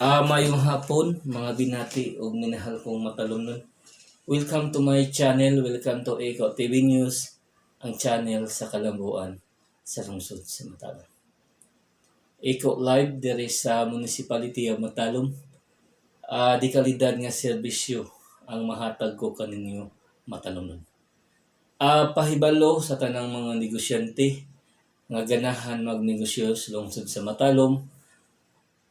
Maayong hapon, mga binati ug minahal kong matalomnon. Welcome to my channel, welcome to Eco TV News, ang channel sa kalambuan sa lungsod sa Matalom. Eco Live diri sa Municipality of Matalom. Di kalidad nga serbisyo ang mahatag ko kaninyo, matalomnon. Pahibalo sa tanang mga negosyante nga ganahan magnegosyo sa lungsod sa Matalom,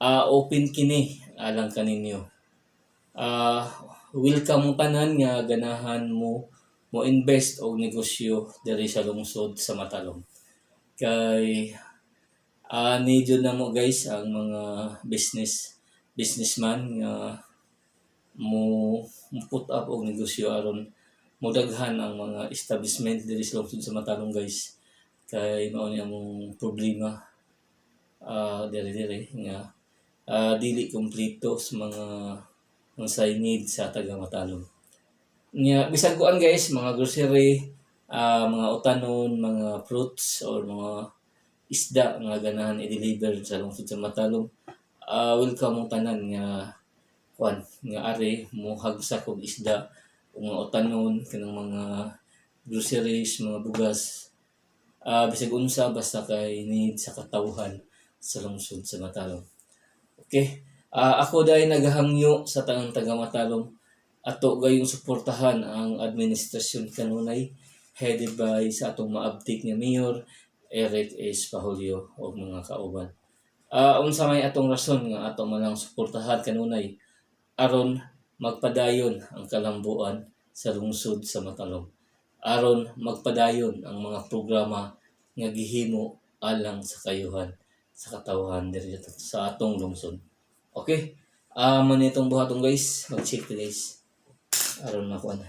open kini alang kaninyo. Welcome mo tanan nga ganahan mo mo invest og negosyo diri sa lungsod sa Matalom. Kay need na mo, guys, ang mga businessman nga mo put up og negosyo aron modaghan ang mga establishment diri sa lungsod sa Matalom, guys. Kay mao ni among problema diri diri nga dili kompleto sa mga unsay need sa taga Matalom. Nya bisan kuan, guys, mga grocery, mga utanon, mga fruits or mga isda nga ganahan i-deliver sa lungsod sa Matalom. Welcome mo tanan nga kuan nga ari mo hagsak og isda o mga utanon, kanang mga groceries, mga bugas, bisag unsa basta kay need sa katawhan sa lungsod sa Matalom. Okay. Ako dahil nagahangyo sa tanang taga Matalom, ato gayong suportahan ang administrasyon kanunay headed by sa atong maabtik nga Mayor Eric S. Pahulyo ug mga kauban. Unsa may atong rason nga ato man lang suportahan kanunay? Aron magpadayon ang kalambuan sa lungsod sa Matalom. Aron magpadayon ang mga programa nga gihimo alang sa kayuhan sa katawhan diri sa atong lungsod. Okay? Man itong buhaton, guys, mag-check ta, guys. Aron makuha na.